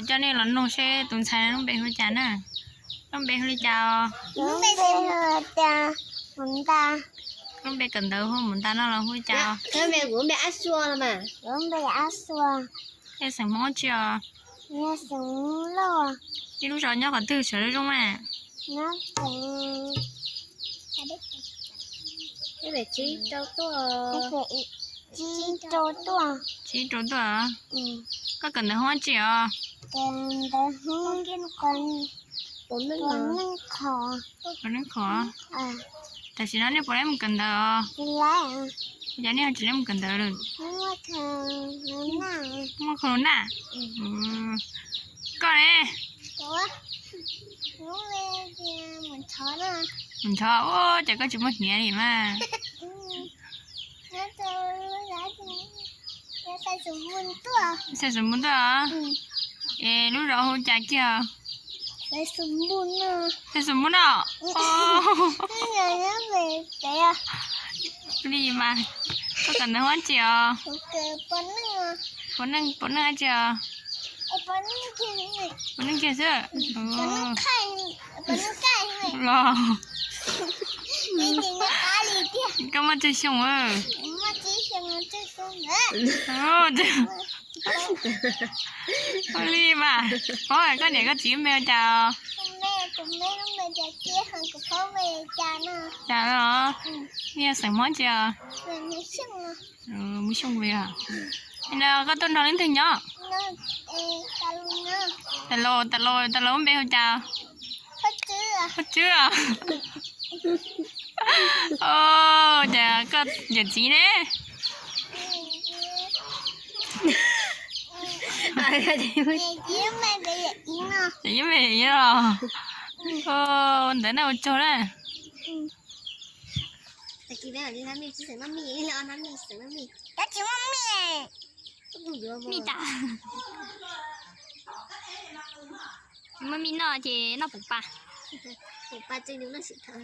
Coj nej los nug seb tus ntxhais lub npe hu cas na. Lub npe hu li cas? Lub npe kawm ntawv hu mus ntag no los hu li cas? Lub npe kuv npe Ab Xua. Lub npe Ab Xua. Yog xeem Hmoob tsi os? Ib lub zos nyob qhov twg sawv zoo na? Tsib rau tuaj. Koj kawm ntawv hu ua tsi os? Kawm ntawv hu ua Puav Neej Khov. Tam sim no nej puas lab mus kawm ntawv os? Cas nej ho tsis lab mus kawm ntawv lawm? Muaj corona. Koj ne? Mus nthov ua cas koj tsis muaj hniav li mas. Xav xub npun tuaj. Es lub zos hu cas kiag? Xav xub npun no. Li mas, koj kawm ntawv hu ua tsi os? Puav Neej, Puav Neej dab tsi os? Puav Neej kiag xwb. Los, koj muaj tsawg xyoo? Ua li mas, koj niam koj txiv lub npe hu cas? Cas os? Nej yog xeem Hmoob tsi os? Mus Xyooj Vis. Koj tuaj nrog leej twg nyob? Tas Laus, Tas Laus lub npe hu cas? Phaj Tswb os. Cas koj yawm txiv ne? Ntawd na ua tsaug na. Mij tas. Muaj mij noj ces noj puv pa. Puv pa tseem noj sim thaum.